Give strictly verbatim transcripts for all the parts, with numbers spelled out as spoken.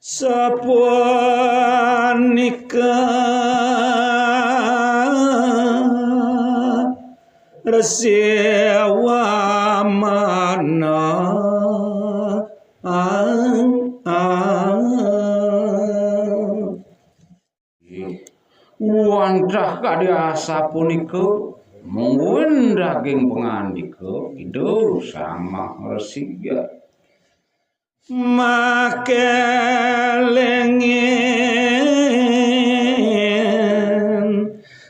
Sapunika Resi Wamana. Wantah kadi asapunika, mungguing daging pangandika Ida Sang Maha Resi. Makelingin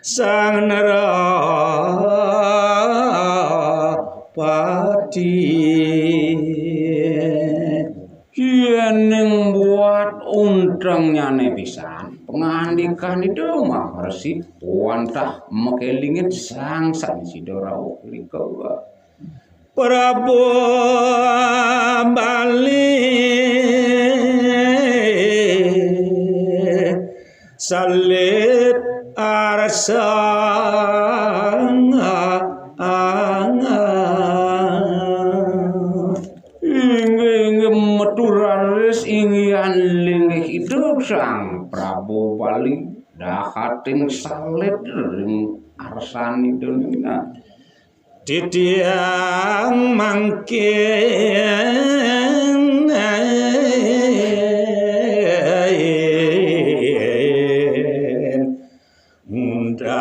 Sang Narapati. Yening buat untengnyané pisan, pangandikan Ida Maha Resi, wantah makelingin sang sami sida rauh rika. Prabu Bali salit arsa. Inggih, inggih, metu raris inggihan linggih Ida Sang Prabu Bali, dahating salit ring arsan Ida. Titiang mangkin ngundap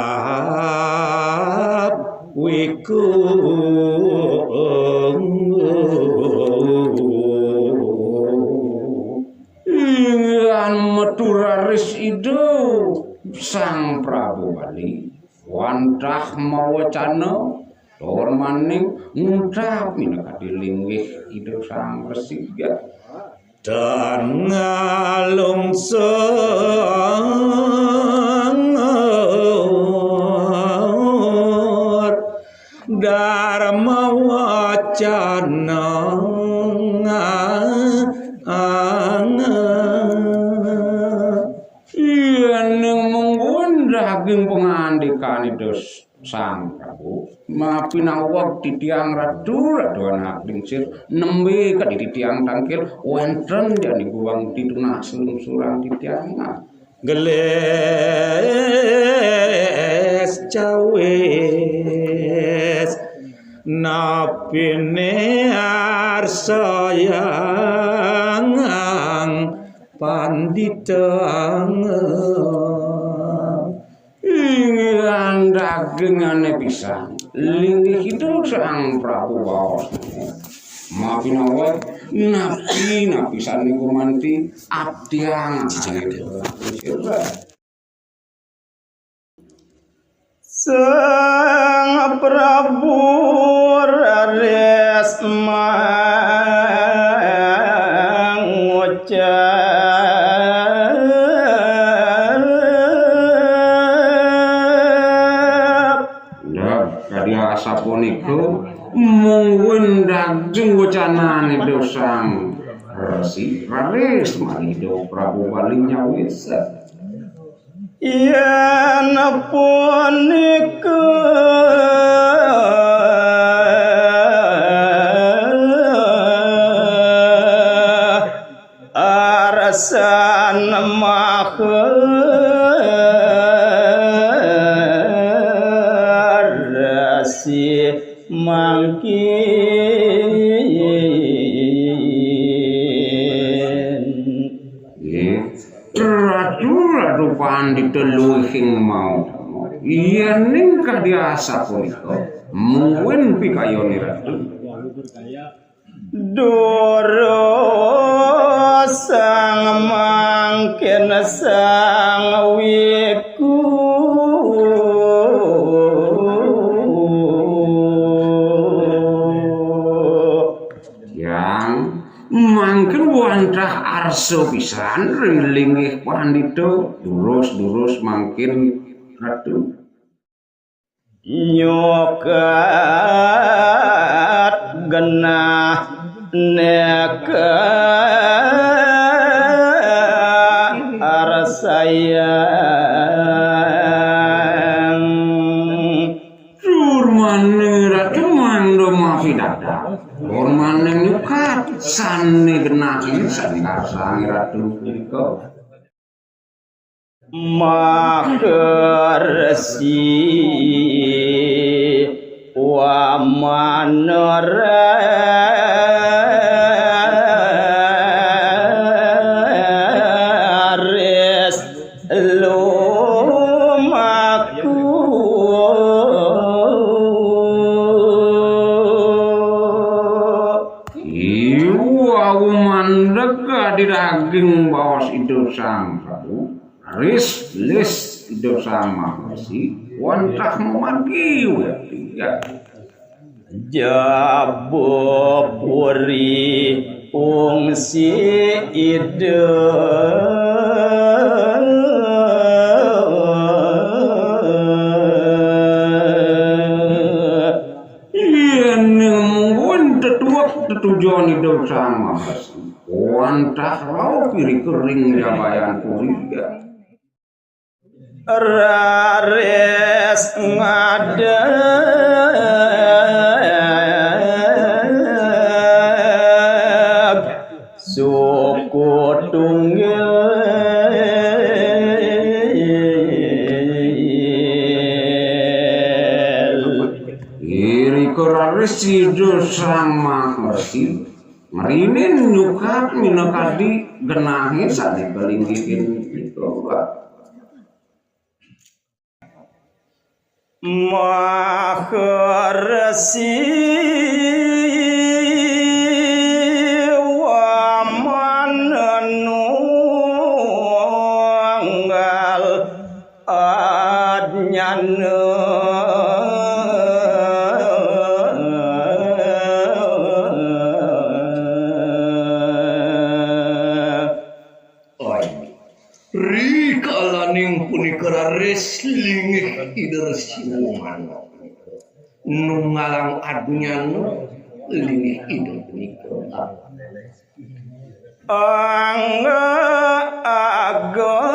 wiku. Inggihan metu raris Ida Sang Prabu Bali, wantah mawacana tur maning ngundap minakadi linggih Ida Sang Resi. Dan ngalungsur Dharma Wacana. Yéning mungguing daging pangandikan Ida Sang Prabu, mapinaweg titiang ratu, ratu anak lingsir, nembé kadi titiang tangkil, wénten jani guwang titunas lungsurang titiang. Gelis cawis napiné arsayang pandita. Inggihan dagingané pisan, linggih Ida Sang Prabu baos. Mapinaweg napi-napi sané gumanti abdiang. Sang Prabu raris mangucap. Nah, kadi asapunika, mungguing daging wacanané Ida Sang Resi, raris malih Ida Prabu Bali nyawis. Yén punika arsan Maha Resi mangkin. Nggih. Ratu, ratu pandita luhing mau. Yéning kadi asapunika, mungguing pikayoné ratu. Durus sang mangkin sang wiku. Tiang mangkin wantah arsa pisan ring linggih pandita, durus-durus mangkin ratu. Nyuket genah neka arsayang. Tur maning ratu mangda mapidadak, tur maning nyukat sané genah sané ngarsani Ratu punika. Makarsi wa manararis lumaku. Iwau mandeg adi daging baos Ida Sang Prabu, ris lis Ida Sang Maha Resi, wantah mamagi wektu ya. Jaba puri ungsi Ida. Yén mungguing tetuek tetujon Ida Sang Maha Resi, wantah rauh irika ring Jabayan Puri. Raris ngadeg suku tunggil. Irika raris Ida Sang Maha Resi ngrinin nyukat minakadi genahé sané kalinggihin nika. Maha Resi wa manunggal adnyana. Oi. Rikalaning punika raris linggih Ida Resi Umana. Nunggalang adnyana linggih Ida punika. Angga ageng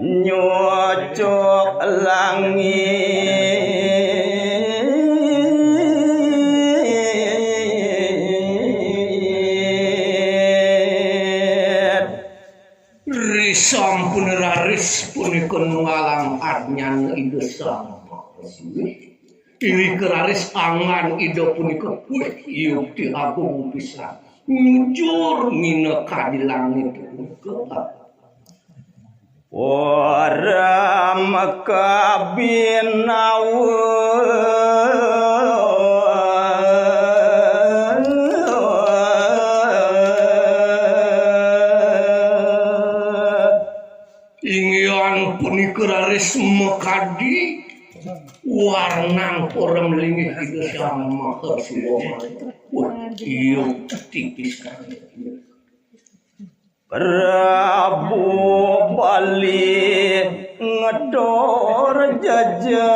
nyucuk langit. Risampun raris punika nunggalang adnyana Ida Sang Maha Resi. Irika raris anggan Ida punika, wih, yukti agung pisan. Nyujur minakadi langit punika. Param kabinawa. Inggihan punika raris makadi warnan param linggih Ida Sang Maha Siwa. Wah, iya tipis kan. Prabu Bali ngetor jajah.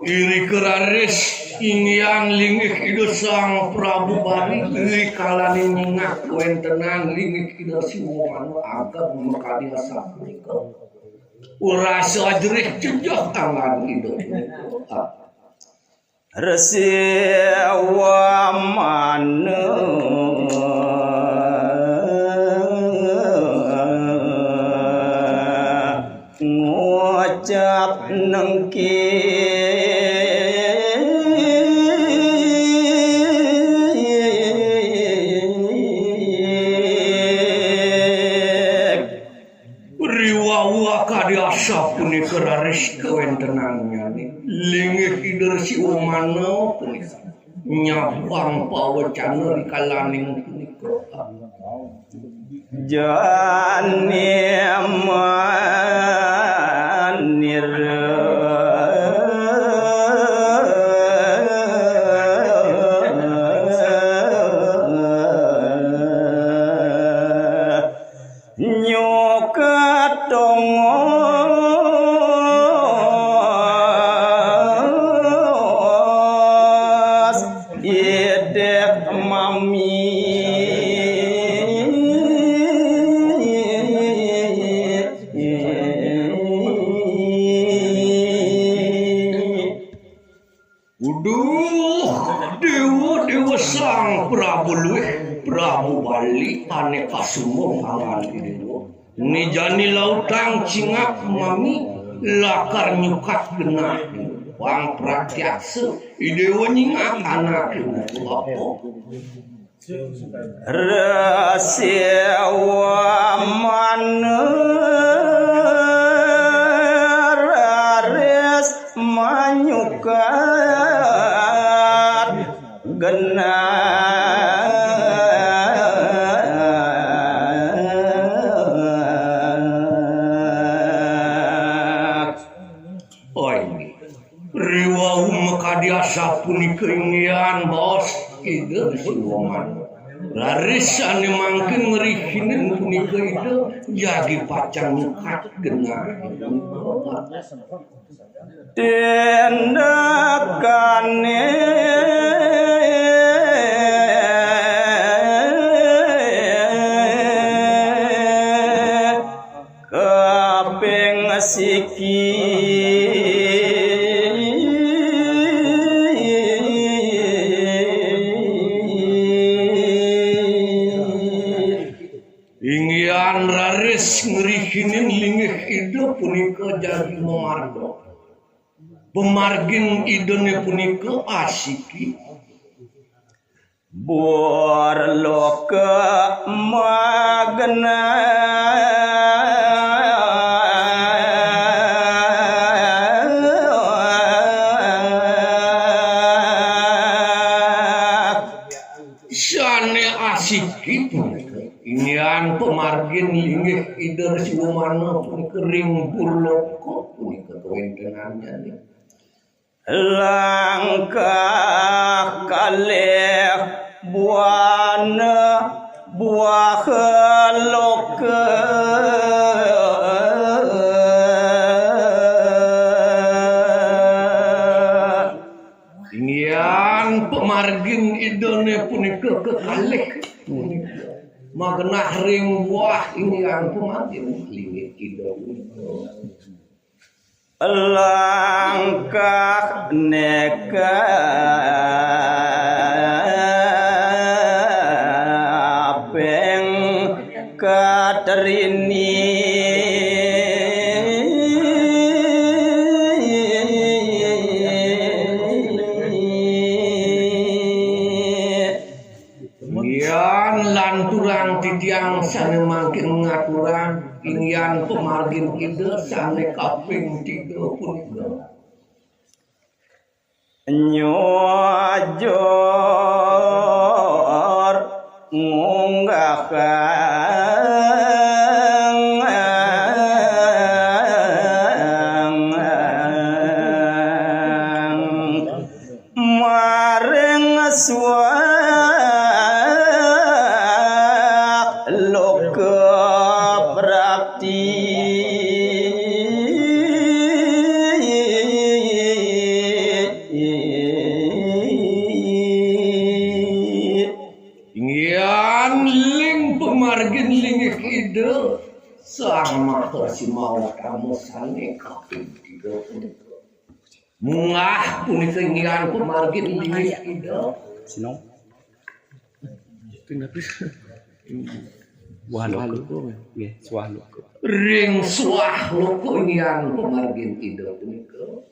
Irika raris inggihan linggih Ida Sang Prabu Bali, rikalaning nyingak kawéntenan linggih Ida Siwa Manu ageng makadi asapunika. Rasa jerih jejeh anggan Ida punika. Resi Wamana ngucap nengkik. Riwau kadi asapunika raris kawéntenannyané. Linggih Ida Resi Umana punika nyabang pawecana rikalaning punika. Jani manira. Nyukat tongos idih mami. Li ane kasumbung awan Idéwa. Né jani lautang cingak mami lakar nyukat genah. Pang pratyaksa Idéwa nyingak anak apa? Resi wa manu raris manyukat genah. Oi, riwau makadi asapunika inggih baos Ida Sinuman. Raris sané mangkin ngrihinin punika Ida jagi pacang nyukat genah. Tindakané kaping siki. Inggihan raris ngrihinin linggih Ida punika jagi mamarga. Pamargin Idané punika asiki. Bur loka magenah. Sané asiki punika inggihan pamargin linggih Ida Resi Wamana punika ring bur loka punika kawéntenannyané. Langkah kalih buana buah loka. Inggihan pamargin Idané punika kekalih punika. Magenah ring buah inggihan pamargin linggih Ida punika. Langkah neka ping katrini. Inggihan lanturang titiang sané mangkin ngaturang inggihan pamargin Ida sané kaping tiga punika. Nyujur ngunggahang maring swah loka prapti. Inggihan ling pamargin linggih Ida Sang Maha Simawa Tama sané kaping tiga punika. Munggah punika inggihan pamargin linggih Ida. Sino? Wah, loka. Nggih, swah loka. Ring swah loka inggihan pamargin Ida punika.